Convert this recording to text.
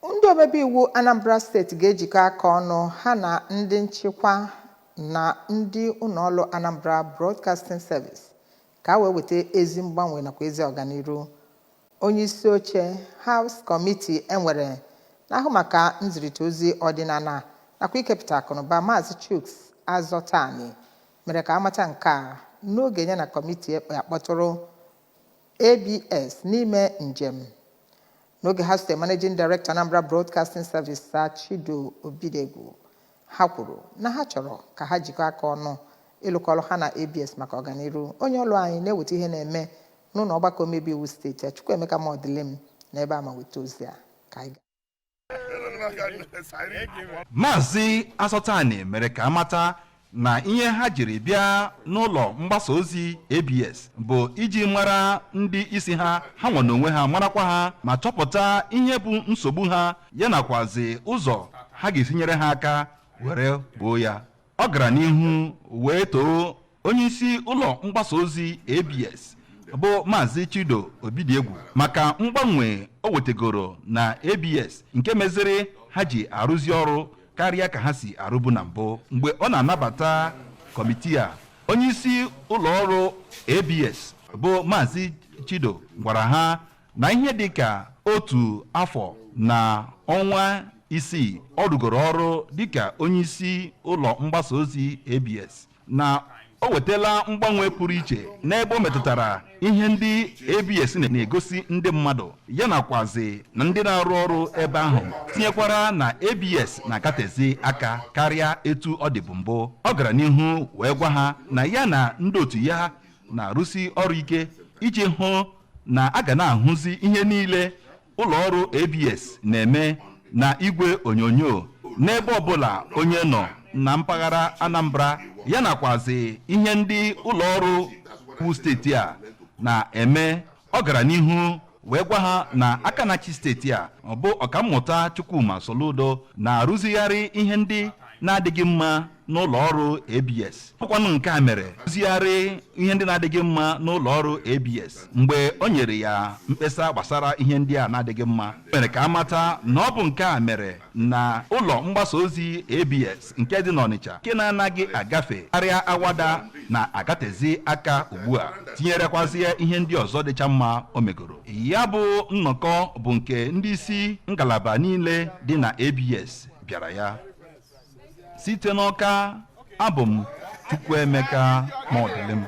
Ndị omebe iwu Anambra Steeti ga-ejikọ aka ọnụ ha na ndị nchịkwa na ndị ụlọọrụ Anambra Broadcasting Service ka a wee weta ezi mgbanwe nakwa ezi ọganiru. Onye isi oche House Committee enwere na-ahụ maka nzirịta ozi ọdịnala nakwa ikepụta akụnụba, Maazị Chuks Azọtani, mere ka amata nke a n'oge ya na kọmitii ekpe akpọtụrụ ABS n'ime njem n'oge ha zutere Managing Director Anambra Broadcasting Service, Sir Chido Obidegwu. Ha kwuru na ha chọrọ ka ha jikọọ aka ọnụ ịlụkọ ọrụ ha na ABS maka ọganiru. Onye ọrụ anyị na-eweta ihe na-eme n'ụlọ ọgbakọ omebe iwu steeti a, Chukwuemeka Modilim, n'ebe a ma weta ozi a ka anyị. Maazị Asọtani mere ka amata na ihe ha jiri bịa n'ụlọ mgbasa ozi ABS bụ iji mara ndị isi ha, ha nwe n'onwe ha, marakwa ha ma chọpụta ihe bụ nsogbu ha, ya nakwazi ụzọ ha ga-esi nyere ha aka were gboo ya. Ọ gara n'ihu wee too onyeisi ụlọ mgbasa ozi ABS bụ Maazị Chido Obidiegwu maka mgbanwe o wetegoro na ABS, nke meziri ha ji arụzi ọrụ karịa ka ha si arụbu na mbụ. Mgbe ọ na-anabata kọmitii a, onyeisi ụlọ ọrụ ABS bụ Maazị Chido gwara ha na ihe dịka otu afọ na ọnwa 6 ọ rugoro ọrụ dịka onyeisi ụlọ mgbasa ozi ABS, na o wetala mgbanwe pụrụ iche n'ebe o metụtara ihe ndị ABS na-egosi ndị mmadụ, ya nakwazi na ndị na-arụ ọrụ ebe ahụ, tinyekwara na ABS na-agatezi aka karịa etu ọ dịbụ mbụ. Ọ gara n'ihu wee gwa ha na ya na ndị otu ya na-arụsi ọrụ ike iji hụ na a ga na-ahụzi ihe niile ụlọ ọrụ ABS na-eme na igwe onyonyo n'ebe ọbụla onye nọ na mpaghara Anambra, ya nakwazi ihe ndị ụlọ ọrụ wu steeti a na-eme. Ọ gara n'ihu wee gwa ha na aka na-achị steeti a, ọ bụ Ọkammụta Chukwuma Soludo, na-arụzigharị ihe ndị na-adịghị mma n'ụlọ ọrụ ABS. Ọkwanụ nke a mere rụzigharị ihe ndị na-adịghị mma n'ụlọ ọrụ ABS. Mgbe o nyere ya mkpesa gbasara ihe ndị a na-adịghị mma, mere ka amata na ọ bụ nke a mere na ụlọ mgbasa ozi ABS nke dị n'Ọnịcha, nke na-anaghị agafe karịa Awada, na-agatezi aka ugbu a, tinyerekwazie ihe ndị ọzọ dịcha mma o megoro. Ya bụ nnọkọ bụ nke ndị isi ngalaba niile dị na ABS bịara ya. Site n'Ọka, abụ m Chukwuemeka Modilim.